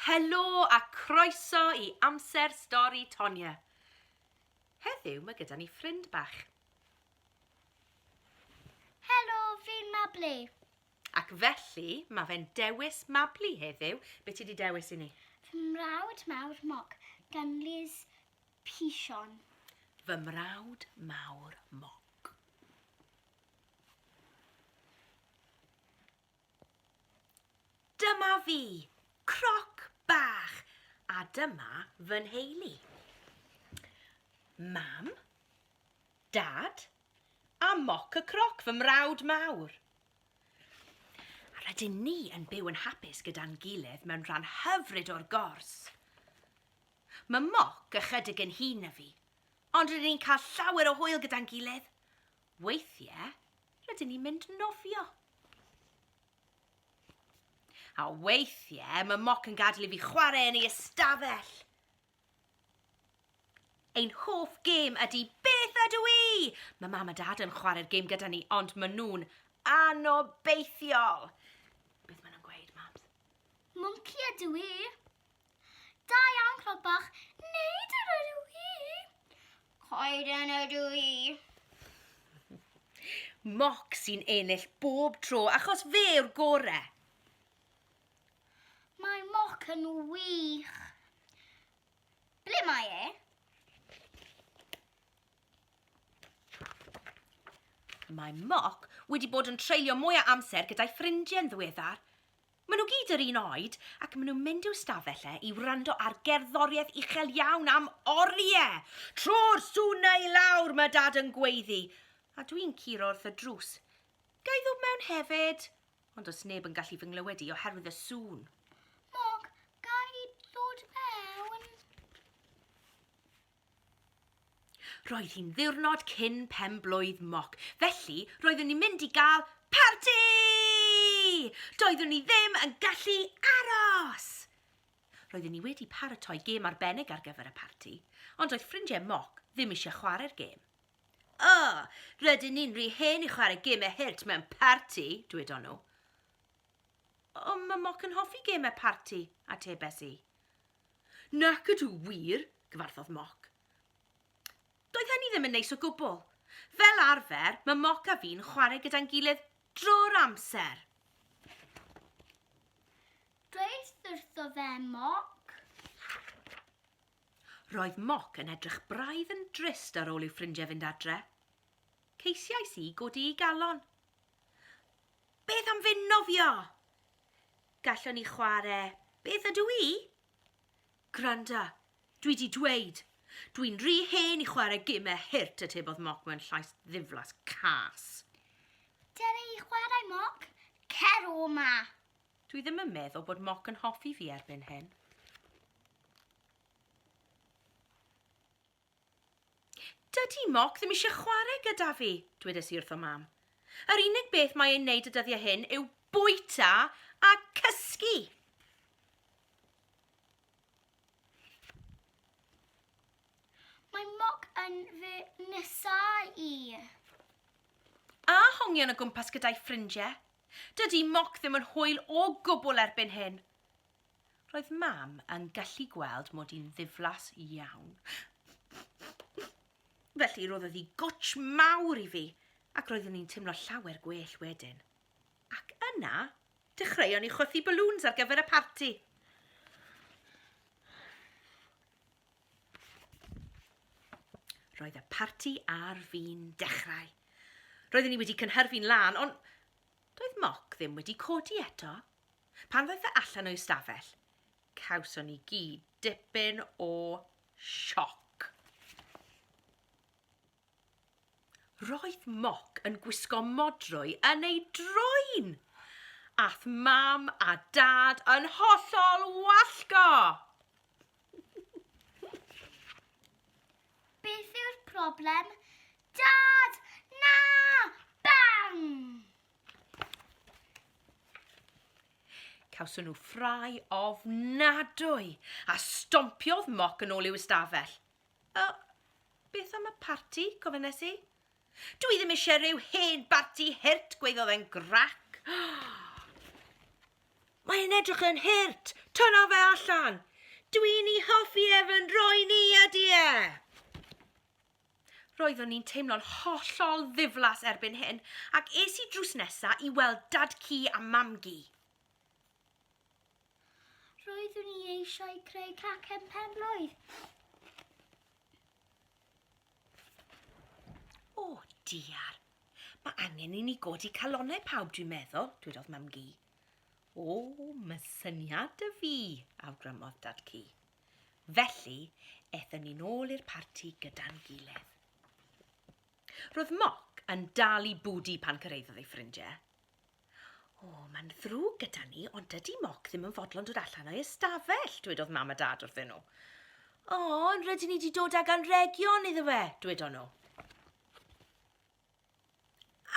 Helo a croeso i Amser Stori Tonya. Heddiw mae gyda ni ffrind bach. Helo, fi'n Mabli. Ac felly mae fe'n dewis Mabli heddiw. Be ti wedi dewis i ni? Fy mrawd mawr Moc gan Liz Pichon. Fy mrawd mawr Moc. Dyma fi, croc bach, a dyma fy nheulu. Mam, Dad, a Moc y Croc, fy mrawd mawr. A rydyn ni yn byw yn hapus gyda'n gilydd mewn rhan hyfryd o'r gors. Mae Moc ychydig yn hŷn na fi, ond rydyn ni'n cael llawer o hwyl gyda'n gilydd. Weithiau, rydyn ni'n mynd nofio. A weithiau, mae Moc yn gadael i fi chwarae yn ei ystafell. Ein hoff gêm ydy Beth ydw i? Mae mam a dad yn chwarae'r gêm gyda ni, ond maen nhw'n anobeithiol. Beth maen nhw'n gweud, mams? Mwnci ydw i. Da iawn, clog bach. Neidr ydw i. Coeden ydw i. Moc sy'n ennill bob tro achos fe yw'r gore. Mae Moc yn wych. Ble mae e? Mae Moc wedi bod yn treulio mwy o amser gyda'i ffrindiau'n ddiweddar. Maen nhw gyd yr un oed ac maen nhw'n mynd i'w stafell e i wrando ar gerddoriaeth uchel iawn am oriau. Tro'r sŵn 'na i lawr, mae Dad yn gweiddi. A dwi'n curo wrth y drws. Ga i ddod mewn hefyd? Ond does neb yn gallu fy nglywed i oherwydd y sŵn. Mog, ga i ddod mewn? Roedd hi'n ddiwrnod cyn pen-blwydd Moc, felly roeddwn ni'n mynd i gael parti! Doeddwn ni ddim yn gallu aros! Roeddwn ni wedi paratoi gêm arbennig ar gyfer y parti, ond doedd ffrindiau Moc ddim eisiau chwarae'r gêm. O, rydyn ni'n rhy hen i chwarae gemau hurt mewn parti, dwedon nhw. Ond mae Moc yn hoffi gemau parti, atebes i. Nac ydw wir, gyfarthodd Moc. Doedd hynny ddim yn neis o gwbl. Fel arfer, mae Moc a fi'n chwarae gyda'n gilydd drwy'r amser. Dweud wrtho fe, Moc. Roedd Moc yn edrych braidd yn drist ar ôl i'w ffrindiau fynd adre. Ceisiais i godi'i galon. Beth am fynd nofio? Gallwn ni chwarae Beth ydw i? Gwranda, dwi 'di dweud! Dwi'n rhy hen i chwarae gemau hurt, atebodd Moc mewn llais ddiflas cas. Dere i chwarae, Moc. Cer o 'ma! Dwi ddim yn meddwl bod Moc yn hoffi fi erbyn hyn. Dydy Moc ddim eisiau chwarae gyda fi, dwedes i wrtho mam. Yr unig beth mae e'n neud y dyddiau hyn yw bwyta a cysgu. Mae Moc yn fy nesáu i. A hongian o gwmpas gyda'i ffrindiau. Dydy Moc ddim yn hwyl o gwbl erbyn hyn. Roedd Mam yn gallu gweld mod i'n ddiflas iawn. Felly roddodd hi gwtsh mawr i fi, ac roeddwn i'n teimlo llawer gwell wedyn. Ac yna, dechreuon ni chwythu balŵns ar gyfer y parti. Roedd y parti ar fin dechrau. Roeddwn i wedi cynhyrfu'n lân, ond doedd Moc ddim wedi codi eto. Pan ddaeth e allan o'i stafell, cawson ni gyd dipyn o sioc. Roedd Moc yn gwisgo modrwy yn ei drwyn! Ath mam a dad yn hollol wallgo! Beth yw'r problem? Dad! Na! Bang! Cawson nhw ffrae ofnadwy a stompiodd Moc yn ôl i'w ystafell. O, beth am y parti? gofynnes i. Dwi ddim eisiau rhyw hen barti hurt, gweiddodd e'n grac. Mae'n edrych yn hurt! Tynna fe allan! Dwi'n ei hoffi e fy nroen i ydy e! Roeddwn i'n teimlo'n hollol ddiflas erbyn hyn ac es i drws nesa i weld Dad-cu a Mam-gu. Roeddwn i eisiau creu cacen pen-blwydd. O, diar. Mae angen i ni godi calonnau pawb, dwi'n meddwl, dwedodd Mam-gu. O, mae syniad 'da fi, awgrymodd Dad-cu. Felly, aethon ni'n ôl i'r parti gyda'n gilydd. Roedd Moc yn dal i bwdu pan cyrhaeddodd ei ffrindiau. O, mae'n ddrwg gyda ni, ond dydy Moc ddim yn fodlon dod allan o'i ystafell, dwedodd Mam a Dad wrthyn nhw. O, ond rydyn ni wedi dod ag anrhegion iddo fe, dwedon nhw.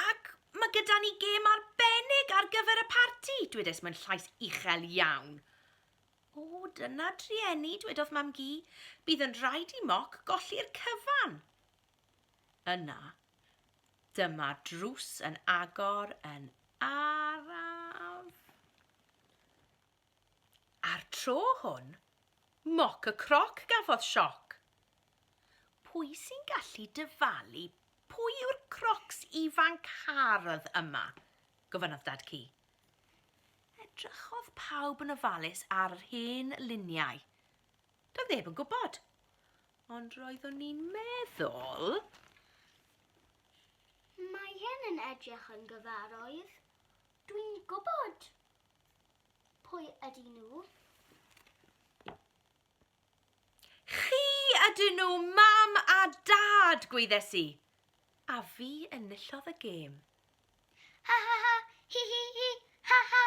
Ac mae gyda ni gêm arbennig ar gyfer y parti, dwedais mewn llais uchel iawn. O, dyna drueni, dwedodd Mam-gu. Bydd yn rhaid i Moc golli'r cyfan. Yna, dyma drws yn agor yn araf. A'r tro hwn, Moc y Croc gafodd sioc. Pwy sy'n gallu dyfalu pwy yw'r crocs ifanc hardd yma? gofynnodd Dad-cu. Edrychodd pawb yn ofalus ar yr hen luniau. Doedd neb yn gwybod. Ond roeddwn i'n meddwl... Mae hyn yn edrych yn gyfarwydd. Dwi'n gwybod pwy ydy nhw. Chi ydyn nhw, Mam a Dad! gwaeddes i. A fi enillodd y gêm. Ha ha ha, hi hi hi, ha ha!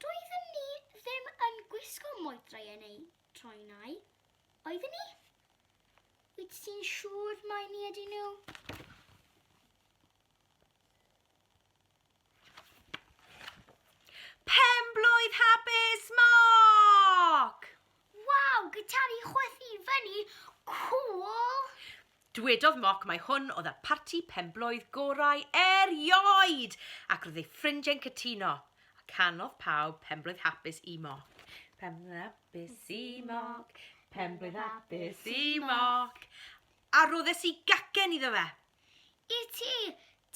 Doedden ni ddim yn gwisgo moedrau yn eu trwynau, oedden ni? Wyt ti'n siŵr mai ni ydyn nhw? Pen-blwydd hapus, Moc! Waw, gitari chwythu fyny, cŵl! Dwedodd Moc mai hwn oedd y parti penblwydd gorau erioed, ac roedd ei ffrindiau'n cytuno. A canodd pawb penblwydd hapus i Moc. Penblwydd hapus i Moc, penblwydd hapus i Moc. A roddes i gacen iddo fe. I ti!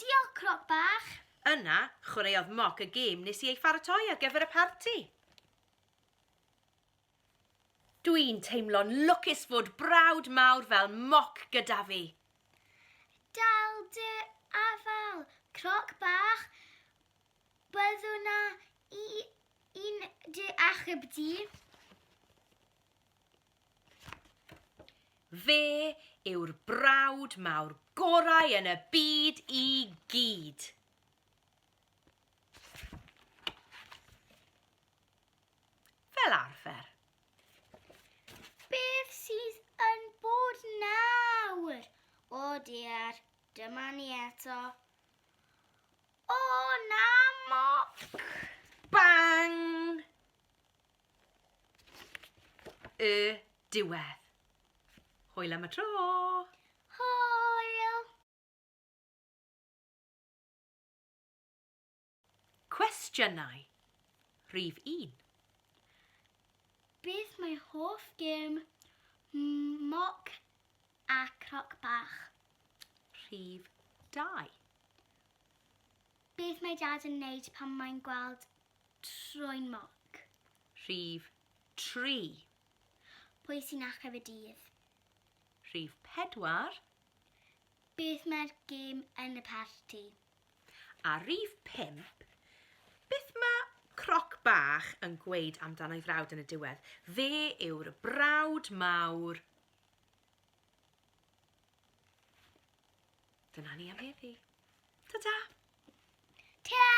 Diolch, Croc bach! Yna, chwaraeodd Moc y gêm nes i ei pharatoi ar gyfer y parti. Dwi'n teimlo'n lwcus fod brawd mawr fel Moc gyda fi. Dal dy afal, Croc bach. Byddwn na i i'n dy achub di. Fe yw'r brawd mawr gorau yn y byd i gyd. Fel arfer. Beth sydd yn bod nawr? O diar, dyma ni eto. O na, Moc! Bang! Y diwedd. Hwyl am y tro! Hwyl! Cwestiynau. Rhif 1. Beth mae hoff gêm Moc a Croc Bach? Rhif 2. Beth mae Dad yn wneud pan mae'n gweld trwyn Moc? Rhif 3. Pwy sy'n achub y dydd? Rhif 4. Beth mae'r gêm yn y parti? A rhif 5, beth mae Croc Bach yn gweud amdano'i frawd yn y diwedd? Fe yw'r brawd mawr. Dyna ni am heddi. Ta-ta! Ta!